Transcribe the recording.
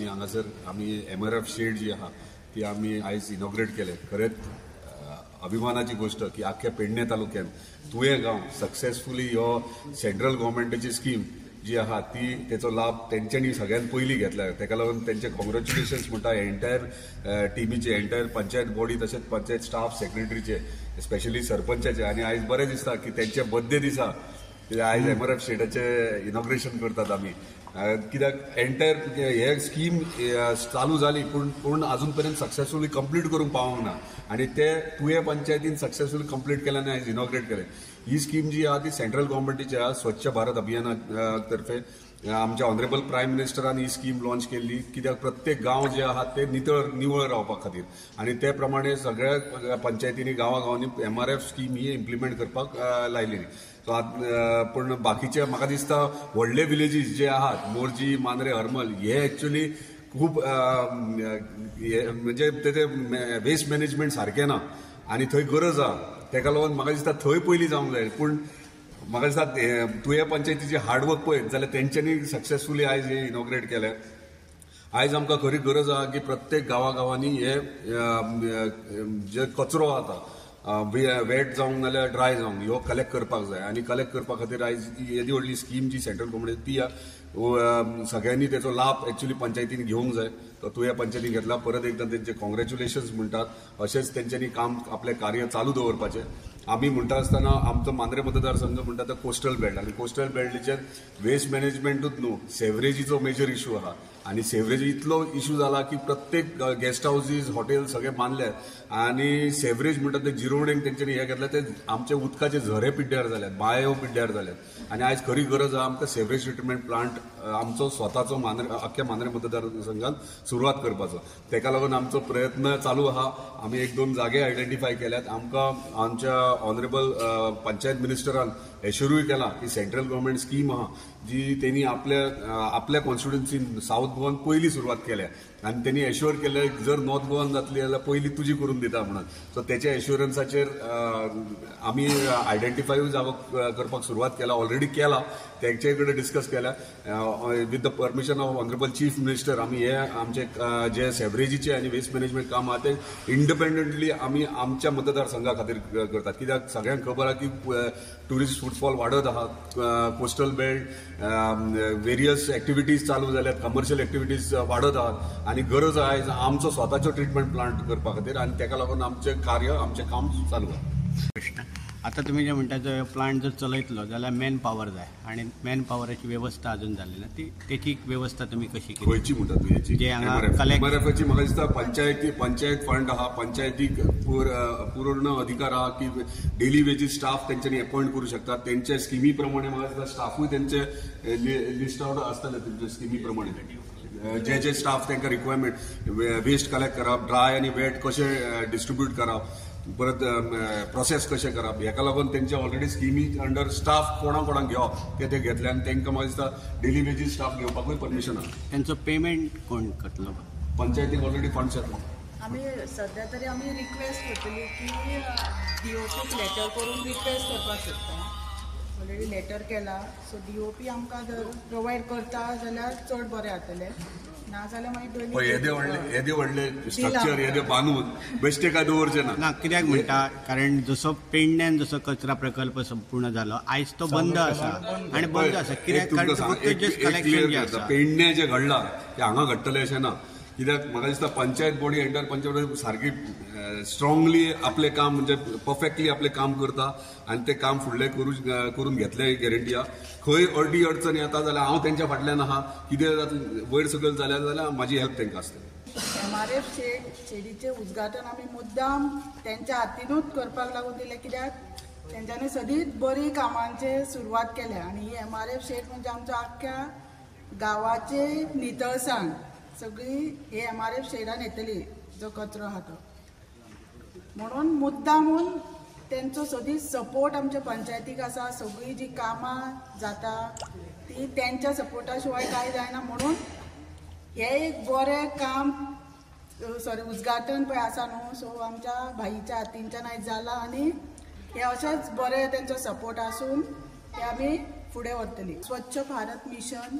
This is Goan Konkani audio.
हांगासर आमी एमआरएफ शेड जी आहा ती आमी आयज इनॉग्रेट केले. खरेंच अभिमानाची गोष्ट की आख्या पेडणे तालुक्यान तुयें गांव सक्सेसफुली हो सेंट्रल गव्हर्मेंटाची स्कीम जी आहा ती तेचो लाभ तेंच्यांनी सगळ्यात पयलीं घेतला. तेका लागून तेंचे कॉंग्रेच्युलेशन्स म्हणटा एंटायर टिमीचे, एंटायर पंचायत बॉडी तशेंच पंचायत स्टाफ सेक्रेटरीचे, स्पेशली सरपंचाचे. आनी आयज बरें दिसता की तेंच्या बर्थडे दिसा आयज एमआरएफ शेडाचे इनॉग्रेशन करतात आमी. कित्याक एंटायर हे स्कीम चालू जाली पूण पूण अजून पर्यंत सक्सेसफुली कंप्लीट करूंक पावूंक ना आनी ते तुयें पंचायतीन सक्सेसफुली कंप्लीट केले आनी आयज इनॉग्रेट केलें. ही स्कीम जी आहा ती सेंट्रल गव्हर्मेंटाची आहा. स्वच्छ भारत अभियाना तर्फे आमच्या ऑनरेबल प्रायम मिनिस्टरान ही स्कीम लॉन्च केल्ली कित्याक प्रत्येक गांव जे आहा ते नितळ निवळ रावपा खातीर आनी ते प्रमाणे सगळ्या पंचायतींनी गांवागांवांनी एमआरएफ स्कीम ही इम्प्लिमेंट करपाक लायलेली. सो आतां पूण बाकीचे म्हाका दिसता व्हडले विलेजीस जे आहात मोरजी, मांद्रे, हरमल हे एक्चुअली खूब म्हणजे तेजे वेस्ट मॅनेजमेंट सारकें ना आनी थंय गरज आहा. तेका लागून म्हाका दिसता थंय पयलीं जावंक जाय. पूण म्हाका दिसता तुयें पंचायतीचे हार्डवर्क पळयत जाल्यार तेंच्यांनी सक्सेसफुली आयज हे इनॉग्रेट केलें. आयज आमकां खरी गरज आहा की प्रत्येक गांवागांवांनी हे जे कचरो आता वेट जावंक नाल्यार ड्राय जावंक ह्यो कलेक्ट करपाक जाय आनी कलेक्ट करपा खातीर आयज येदी व्हडली स्कीम जी सेंट्रल गव्हर्मेंट ती सगळ्यांनी तेचो लाभ एक्चुअली पंचायतीन घेवंक जाय. तो तुयें पंचायतीन घेतला, परत एकदां तेंचे कॉंग्रेच्युलेशन्स म्हणटात. अशेंच तेंच्यांनी काम आपलें कार्य चालू दवरपाचें. आमी म्हणटा आसतना आमचो मांद्रे मतदारसंघ म्हणटा तो कोस्टल बेल्ट आनी कोस्टल बेल्टीचेर वेस्ट मॅनेजमेंटूच न्हू सेवरेजीचो मेजर इशू आहा आनी सेवरेज इतलो इशू जाला की प्रत्येक गेस्ट हावजीस, हॉटेल सगळे बांदल्यात आनी सेवरेज म्हणटा ते जिरोवणेक तेंच्यांनी हें घेतलें ते आमचे उदकाचे झरे पिड्ड्यार जाल्यात, बांयो पिड्ड्यार जाल्यात आनी आयज खरी गरज आहा आमकां सेवरेज ट्रिटमेंट प्लांट आमचो स्वताचो मांद्रे अख्ख्या मांद्रे मतदारसंघात सुरवात करपाचो. तेका लागून आमचो प्रयत्न चालू आहा. आमी एक दोन जागे आयडेंटिफाय केल्यात. आमकां आमच्या ऑनरेबल पंचायत मिनिस्टरान एश्युरूय केला की सेंट्रल गव्हर्मेंट स्कीम आहा जी तेणी आपल्या आपल्या कॉन्स्टिट्युन्सीन सावथ गोवान पयली सुरवात केल्या आनी तेणी एश्युअर केलें जर नॉर्थ गोवान जातली जाल्यार पयली तुजी करून दिता म्हणून. सो तेच्या एश्युरन्साचेर आमी आयडेंटिफायूय जागो करपाक सुरवात केला, ऑलरेडी केला, तेंचे कडेन डिस्कस केल्या. With the permission of honourable chief minister आमी हे आमचे जे सेवरेजीचे आनी वेस्ट मॅनेजमेंट काम आहा ते इंडिपेंडंटली आमी आमच्या मतदारसंघा खातीर करतात. कित्याक सगळ्यांक खबर आहा की ट्युरिस्ट फुटफॉल वाडत आहा, कोस्टल बेल्ट वेरियस एक्टिविटीज चालू जाल्यात, कमर्शियल एक्टिविटीज वाडत आहात आनी गरज आयज आमचो स्वताचो ट्रिटमेंट प्लांट करपा खातीर आनी तेका लागून आमचें कार्य आमचें काम चालू आहा. प्रश्न आतां तुमी जे म्हणटा जो प्लांट जर चलयतलो जाल्यार मॅन पावर जाय आनी मॅन पावराची वेवस्था अजून जाल्ली ना, ती तेची वेवस्था तुमी कशी केली? खंयची म्हणटा तूं हेची? जे हांगा कलेक्ट एमआरएफाची म्हाका दिसता पंचायती पंचायत फंड आहा, पंचायतीक पूर्ण अधिकार आहा की डेली वेजीस स्टाफ तेंच्यांनी अपॉयंट करूं शकतात. तेंच्या स्किमी प्रमाणे म्हाका दिसता स्टाफूय तेंचे लिस्ट आवट आसतले तेंच्या स्किमी प्रमाणे जे जे स्टाफ तांकां रिक्वायरमेंट वेस्ट कलेक्ट करप, ड्राय आनी वेट कशें डिस्ट्रिब्यूट करप, परत प्रोसेस कशें करप, हेका लागून तेंचे ऑलरेडी स्किमी अंडर स्टाफ कोणा कोणाक घेवप ते घेतले आनी तांकां म्हाका दिसता डेली वेजीस स्टाफ घेवपाकूय परमिशन आहा. तेंचो पेमेंट कोण करतलो? पंचायतीक ऑलरेडी फंड्स येतलो. आमी सध्या तरी आमी रिक्वेस्ट करतली की डीओपीक लेटर करून रिक्वेस्ट करपाक सोदता. ऑलरेडी लेटर केला, सो डीओपी आमकां जर प्रोवायड करता जाल्यार चड बरें जातलें, ना जाल्यार मागीर येदे व्हडले येदे व्हडले स्ट्रक्चर येदे बांदून बेश्टे काय दवरचें ना. ना कित्याक म्हणटा कारण जसो पेडण्यान जसो कचरा प्रकल्प संपूर्ण जालो आयज तो बंद आसा आनी बंद आसा कित्याक कारण पेडण्या जें घडलां तें हांगा घडटलें अशें ना. कित्याक म्हाका दिसता panchayat body entire panchayat body सारकी स्ट्रॉंगली आपलें काम म्हणजे परफेक्टली आपलें काम करता आनी तें काम फुडलें करून घेतलें ही गॅरंटी आहा. खंय अडी अडचण येता जाल्यार हांव तेंच्या फाटल्यान आहा, कितें जातलें वयर सकयल जाल्यार जाल्यार म्हाजी हेल्प तांकां आसतली. एमआरएफ शेडीचें उद्घाटन आमी मुद्दाम तेंच्या हातीनूच करपाक लागून दिलें कित्याक तेंच्यांनी सदींच बरी कामांचे सुरवात केल्या आनी ही एमआरएफ शेड म्हणजे आमच्या आख्ख्या गांवाचे नितळसाण सगळी हे एमआरएफ शेडान येतली जो कचरो आहा तो, म्हणून मुद्दामून तेंचो सदींच सपोर्ट आमच्या पंचायतीक आसा. सगळीं जी कामां जाता ती तेंच्या सपोर्टा शिवाय कांय जायना, म्हणून हें एक बरें काम सॉरी उद्घाटन पळय आसा न्हू, सो आमच्या भाईच्या हातींच्यान आयज जाला आनी हे अशेंच बरें तेंचो सपोर्ट आसून ते आमी फुडें व्हरतली. स्वच्छ भारत मिशन